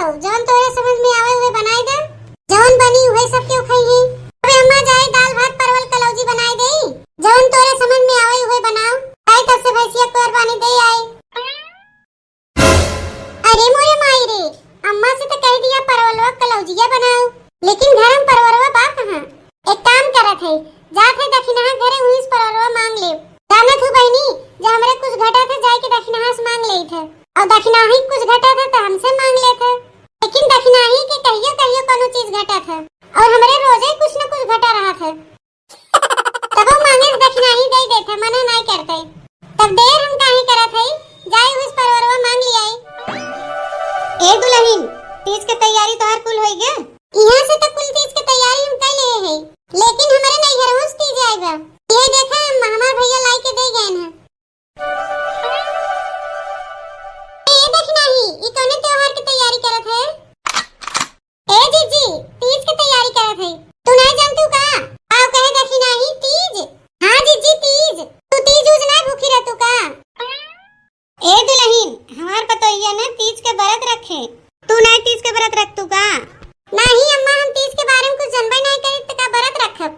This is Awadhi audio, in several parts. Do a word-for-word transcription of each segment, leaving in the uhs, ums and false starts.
जवन तोरे समझ में आवे उहे बनाई दे, जवन बनी उहे सब केहू खइहे। अबे अम्मा जाए दाल भात परवल कलौजी बनाई देई, जवन तोरे समझ में आवे उहे बनाओ। आई तब से भैंसिया तोर पानी दे आई। अरे मोरे माई रे, अम्मा से तो कह दिया परवलवा कलौजिया बनाओ, लेकिन घर में परवलवा बा कहाँ? एक काम करत है, जात है दखिनहा घरे, उहीं से परवलवा मांग ले। जानत हूँ बहिनी, जे हमरे कुछ घटत है, जाए के दखिनहा से मांग लेत है, और दखिनहा ही कुछ घटत है तो हमसे मांग लेत है। लेकिन दखिनहा ही के कहियो कहियो कोनो चीज घटत है, और हमरे रोजे कुछ न कुछ घटा रहत है। तबो मांगे से दखिनहा ही दे देत है, मना नाई करते। तब देर हम काहे करत हई, जाए उस परवरवा मांग लियाई। ए दुलहिन, तीज के तैयारी तोहार कुल होई गे? इहाँ से तो कुल तीज के तैयारी हम कर लिए है, लेकिन हमरे नैहरवा से तीज आए बा। ये देखा, हम हमार भैया लाई के दे गए हैं। ए दखिनहा ही, ई कौने त्योहार के तैयारी करत है? ए जीजी, तीज के तैयारी करत है। तू नहीं जानतू का? आओ कहे दखिनहा ही तीज। हाँ जीजी, तीज। तू तीज उज ना भूखी रहतू का? ए दुलहिन, हमार पतोहिया ने तीज के व्रत रखे। तू नहीं तीज के व्रत रखतू का? नहीं अम्मा, हम तीज के बारे में कुछ जानबे नहीं करी, तो का व्रत रखब?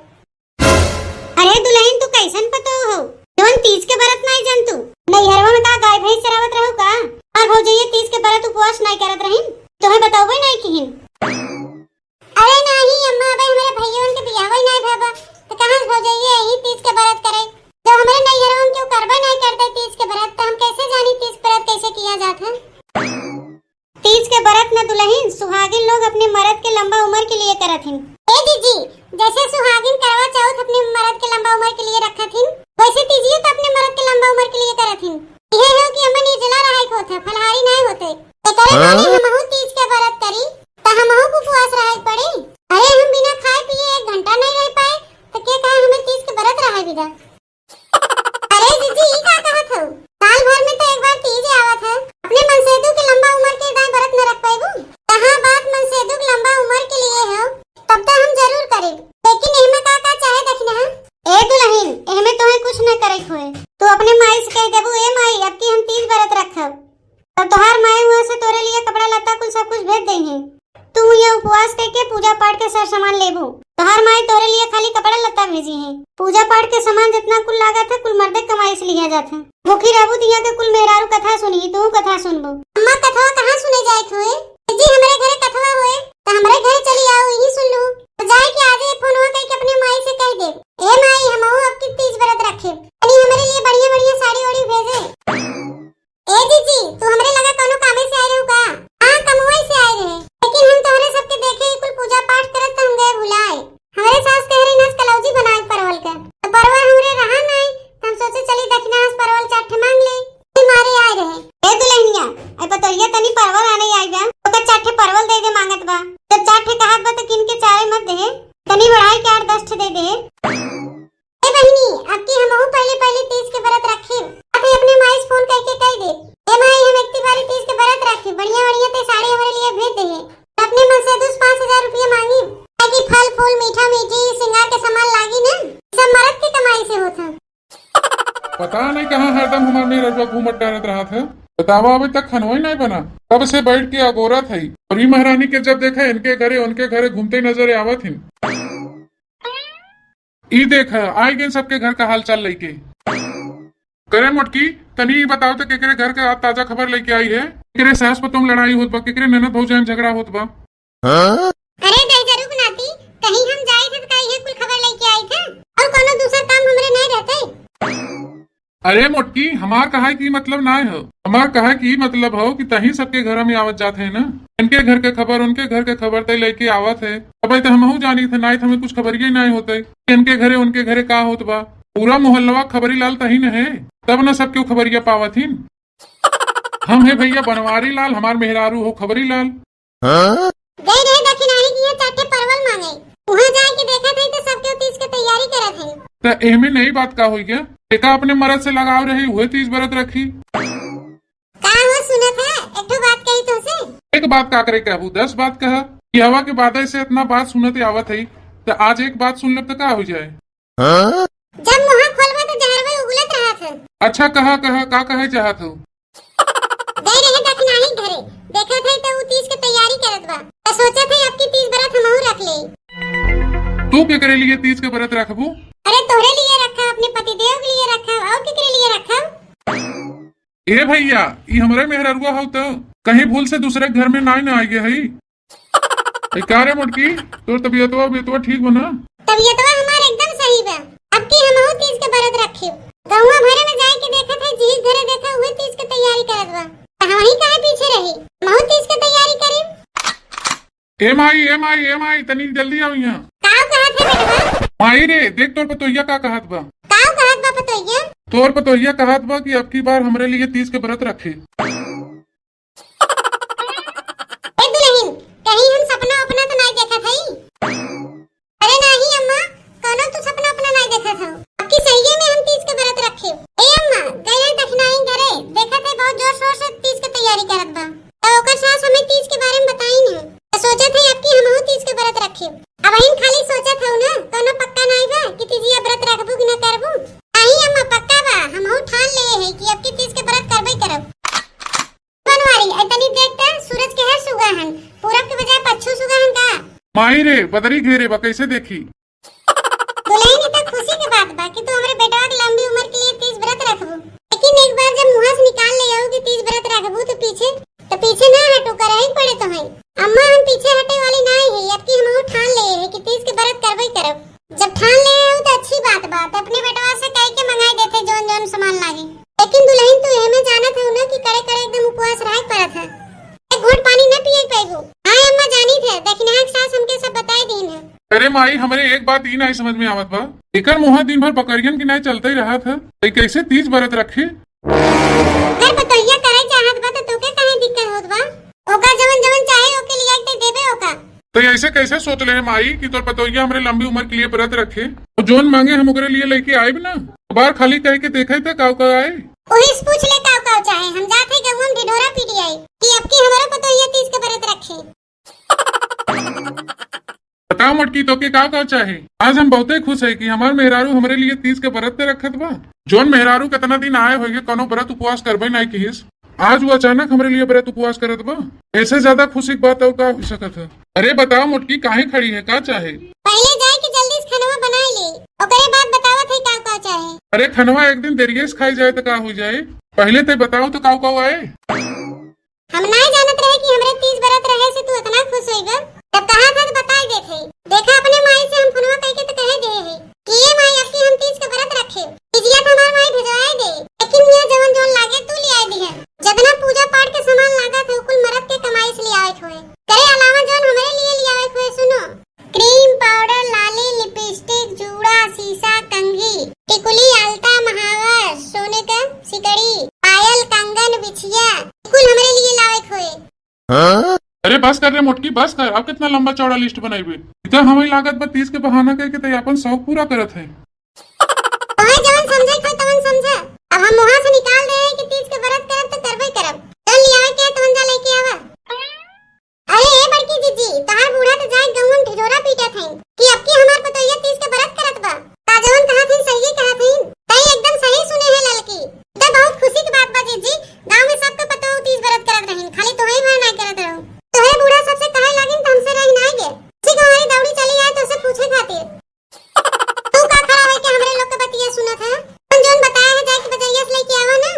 अरे दुलहिन, तू कैसन पतोह हो, जौन तीज के व्रत नाई जानतू? नैहरवा में का गाय भैंस चरावत रहू का? और भौजैया तीज के व्रत उपवास नाई करत रहिन, तोहे बतौबे नाई किहिन। अरे नाही अम्मा, अबे हमरे भैयवन के बियाहवे नाई भवा, तो कहाँ से भौजैया यही तीज के व्रत करे? जब हमरे नैहरवा में केहू करबे नाई करते तीज के व्रत, तो हम कैसे जानी तीज व्रत कैसे किया जात है? तीज के व्रत न दुलहिन, सुहागिन लोग अपने मर्द के लंबा उम्र के लिए करत हिन। ए जीजी, जैसे सुहागिन करवा चौथ अपने मर्द के लंबा उम्र के लिए रखत हिन, वैसे तीजियो तो अपने मर्द के लंबा उम्र के लिए करत हिन। इहे हो कि हमें निर्जला रहे के होत है, फलहारी नहीं होते। एकरे माने हाँ? हमहू तीज के व्रत करी, त हमहू को उपवास रहे के पड़ी। अरे हम बिना खाए पिए एक घंटा नहीं रह पाए, तो के कहे हमें तीज के व्रत रहे बिदा? अरे जीजी, ई का कहत हऊ? साल भर में तो एक बार तीज आवत है। अपने मनसेदू के लंबा उम्र के दाई व्रत न रख पाएबू? कहाँ बात मनसेदू के लंबा उम्र के लिए है, तब तो हम जरूर करेब। लेकिन एहमे का का चाहे दखिनहा? ए दुलहिन, एहमे तोहे कुछ न करे के होए। तू अपने माई से कह देबू, "ए माई, अब की हम तीज व्रत रखब।" तब तोहार माई हुआ से तोरे लिए कपड़ा लत्ता कुल सब कुछ भेज देइहे। तू ये उपवास करके पूजा पाठ के सर सामान लेबू। तोहार माई तोरे लिए खाली कपड़ा लत्ता भेजी है। पूजा पाठ के सामान जितना कुल लागत है, कुल मर्दे कमाई से लिया जात है। भूखी रहबू दिया के कुल मेहरारू कथा सुनी, तू कथा सुनबू। अम्मा, कथवा कहाँ सुने जाए के होए? जी, हमरे घरे कथवा होए, तो हमरे घरे चली आओ, यही सुन लू। तो जाए के आजे फोनवा करके अपने माई से कह दे, "ए माई, हमहू अब की तीज व्रत रखे, तनी हमरे लिए बढ़िया बढ़िया साड़ी ओड़ी भेजे।" ए जीजी, तू हमरे लगा कौनो कामे से आए रहू का? हाँ, कमवई से आए रहे, लेकिन हम तोहरे सबके देखे ही कुल पूजा पाठ करत त हम गए भुलाए। हमरे सास कह रही ना कलौजी बनाए परवल के, तो परवल हमरे रहा नहीं, तो हम सोचे चली दखिनहा से परवल चार ठे मांग ले, ये मारे आए रहे। ए दुलहिनिया, ए पतोहिया तनी परवल आने आई बा, ओकर चार ठे परवल दे दे मांगत बा। जब चार ठे कहत बा तो किन के चारे मत दे, तनी बढ़ाई के आठ दस ठे दे दे। ए बहिनी, अब की हमहू पहले पहले तीज के व्रत रखी। अबे अपने माई से फोन करके कह दे, "ए माई, हम एक बारी तीज के व्रत रखी, बढ़िया बढ़िया ते साड़ी हमरे लिए भेज दे।" अपने मन से दस पाँच हजार रुपया मांगी, ताकि फल फूल, मीठा मीठी, श्रृंगार के सामान लागी ना, सब मर्द के कमाई से होत है। पता नहीं कहाँ हरदम हमार मेहररुआ घूमत टहरत रहत है। बतावा, अभी तक खनवा ही नहीं बना, कब से बैठ के अगोरत है। और ई महारानी के जब देखा इनके घरे उनके घरे घूमते नजर आवत हिन। ई देख, आई गइन सबके घर का हाल चाल लइके। करे मोटकी, तनी ई बताओ तो केकरे घर के आज ताजा खबर लइके आई है? केकरे सास पतोह में लड़ाई होत बा, केकरे ननद भौजाई में झगड़ा होत बा? हाँ? अरे दहिजरू के नाती, कहीं हम जाई थे तो का इहे कुल खबर लइके आई थे? और कोनो दूसर काम हमरे नहीं रहते? अरे मोटकी, हमार कहा की मतलब ना हो, हमार कहा की मतलब हो कि तही सबके घर में आवत जात है ना, इनके घर के खबर, उनके घर के खबर तय लेके आवत है। अबे तो हमहू जानी थे, नाई तो हमें कुछ खबरिये नाई होते कि इनके घरे, उनके घरे का होत बा। पूरा मोहल्लवा खबरी लाल तही न है, तब न सब केहू खबरिया पावत हिन। हम है भैया बनवारी लाल, हमार मेहरारू हो खबरी लाल। हाँ? गई रहे दखिनही की ये चार ठे परवल मांगे। उहाँ जाए के देखत हई तो सब केहू तीज के तैयारी करत हई। त एहमे नई बात का होई गया? एका अपने मरद से लगाव रही, उहे तीज व्रत रखी। का हो सुनत है? एक ठो बात कही तुमसे। एक बात का करे कहबू, दस बात कह। कि हवा के बादल से इतना बात सुनत आवत हई, त आज एक बात सुन लेब त का हो जाए? हाँ? जब मुँह खोलबा तो जहरवे उगलत रहत है। अच्छा, कहा, कहा, का कहे चाहत हो? गए रहे दखिनही घरे, देखत है तो उ तीज के तैयारी बा। त सोचत है अब की तीज बरत हमहू रख ले। तू केकरे लिए तीज के बरत रखबू? अरे तोहरे लिए रखा, अपने पतिदेव के लिए रखा, और केकरे लिए रखा? ए भैया, ई हमरे मेहररुआ हौ त कहीं भूल से दूसरे के घर में नाई ना आइ गए हई? ए, का रे मोटकी, तोर तबियतवा उबियतवा ठीक बा ना? तबियतवा हमार एकदम सही बा। अब की हमहू तीज के बरत रखी। गौवा भरे में जाए के देखत है, जीज घरे देखा उहे तीज के तैयारी करत बा। त हमही काहे पीछे रही? हमहू तीज के तैयारी करी। ए माई, ए माई, ए माई, तनी जल्दी आओ यहाँ। का कहत है बेटवा? माई रे, देख तोर पतोहिया का कहत बा। का कहत बा पतोहिया? तोर पतोहिया कहत बा कि अब की बार हमरे लिए तीज के बरत रखे। ए दुलहिन, कहीं हम सपना उपना तो नाई देखत हई? अरे नाही अम्मा, कौनो तू सपना उपना नाई देखत हौ। अब की सहिये में हम तीज के बरत रखे। ए अम्मा, गए दखिनाई घरे, देखत है बहुत जोर शोर से तीज के तैयारी करत बा। तो ओकर सास हमें तीज के बारे में बताई नहीं। तो सोचत है अब की हमहू तीज के बरत रखे। अब इन खाली सोचत हौ ना, कौनो पक्का नाई बा कि तीजिया बरत रखबू कि ना करबू। नाही अम्मा, पक्का बा, हमहू ठान ले है कि अब की तीज के बरत करबे करब। बनवारी, ए तनी देख त, सूरज के है सुगाहन, पूरब के बजाय पच्छू सुगाहन का? माई रे, बदरी घेरे बा, कैसे देखी? दुलहिन, ई त खुशी के बात बा कि तू हमरे बेटवा के लंबी उम्र के लिए तीज व्रत रखबू, लेकिन एक बार जब मुँह से निकाल ले आऊ कि तीज व्रत रखबू, तो पीछे, तो पीछे ना हटू, करही पड़े तो है। अम्मा, हम पीछे हटे वाली नाई है, अब की हमहू ठान ले है कि तीज के व्रत करबे करब। जब ठान ले हो तो अच्छी बात बा, तो अपने बेटवा से कह के मंगाई देते जौन जौन सामान लागे। लेकिन दुलहिन, तू एमे जानत हौ ना कि करे करे एकदम उपवास रहे पड़त है, एक घूंट पानी न पिए पैबू। हाँ अम्मा, जानी थे, दखिनहा के सास हमके सब बताई दीन है। अरे माई, हमरे एक बात ई नहीं समझ में आवत बा, एकर मुँह दिन भर बकरियन की नहीं चलते ही रहत है, तो कैसे तीज बरत रखे? अगर पतोहिया करे चाहत बा तो तोके काहे दिक्कत होत बा? ओका जवन जवन चाहे ओके लिया के देबे ओका। तो ऐसे कैसे सोच ले माई कि तोर पतोहिया हमरे लंबी उम्र के लिए व्रत रखे? तो जौन मांगे हम ओकरे लिए लेके आइब ना। बार खाली कह के देखे तो का का आए। ओही से पूछ ले का का चाहे। हम जात है गौवा में ढिढोरा पीट आई कि अब की हमरो पतोहिया तीज के व्रत रखे। बताओ मोटकी, तोके का का चाहे? आज हम बहुते खुश है कि हमार मेहरारू हमरे लिए तीज के व्रत ते रखत बा। जौन मेहरारू कितना दिन आए होइगे, कोनो व्रत उपवास करबे नाई किहिस, आज वो अचानक हमरे लिए व्रत उपवास करत बा। ऐसे ज्यादा खुशी की बात और का हो सकत है? अरे बताओ मोटकी, काहे खड़ी है, का चाहे? पहले जाए के जल्दी से खनवा बनाए ले, ओकरे बाद बतावत है का का चाहे। अरे खनवा एक दिन देरिये से खाई जाए तो का हो जाए, पहले ते बताओ तो का का आए। हम नाय जानत रहे कि हमरे तीज व्रत रहे से तू इतना खुश होइबा। जब कहा था तो बताई देत है। देखा अपने माई से हम फोनवा कइके तो कहे दे है कि ये माई अब की हम तीज के व्रत रखे। तीजिया तो हमार माई भिजवाए दे, लेकिन ये जवन जवन लागे तू लियाए दिहे। जितना पूजा पाठ के सामान लागा था कुल मरद के कमाई से लियाए के होए। करे अलावा जवन हमरे लिए लियाए के होए सुनो। क्रीम पाउडर, लाली, लिपस्टिक, जूड़ा, सीसा, कंघी, टिकुली, आलता, महावर, सोने का सिकड़ी, पायल, कंगन, बिछिया, कुल हमरे लिए लावे के होए। अरे बस कर रे मोटकी, बस कर। अब कितना लंबा चौड़ा लिस्ट बनाइबे? इधर हमें लागत बा तीज के बहाना करके ते अपन शौक पूरा करत है। तोहे जवन समझे के होए तवन समझा। अब हम मुहा से निकाल दे हैं कि तीज के व्रत करब तो करबे करब। चल लियावे के तवन जा लेके आवा। अरे ए बड़की जीजी, तहार बूढ़ा तो जाए गौवा में ढिढोरा पीटत हैं कि अब की हमार पतोहिया तीज के व्रत करत बा। का जवन कहत हैं सही कहत हैं? तई एकदम सही सुने है ललकी। ई तो बहुत खुशी की बात बा जीजी, गाँव में सबके पतोह तीज व्रत करत रहिन, खाली तोहई भर ना करत रहो। तोहरे बूढ़ा सबसे कहे लागिन तो हमसे रही ना गे। ठीक हमारी दौड़ी चली आए तो से पूछे खातिर। तू का खड़ा होके हमरे लोग के बतिया सुनत है? हम जौन बताया है जाए के बजरिया से लेके आवा ना।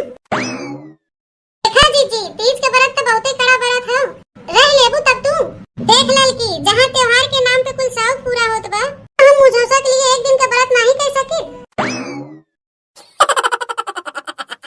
देखा जीजी, तीज के व्रत तो बहुते कड़ा व्रत है, रह लेबू तब तू। देख ललकी, जहाँ त्योहार के नाम पे कुल शौक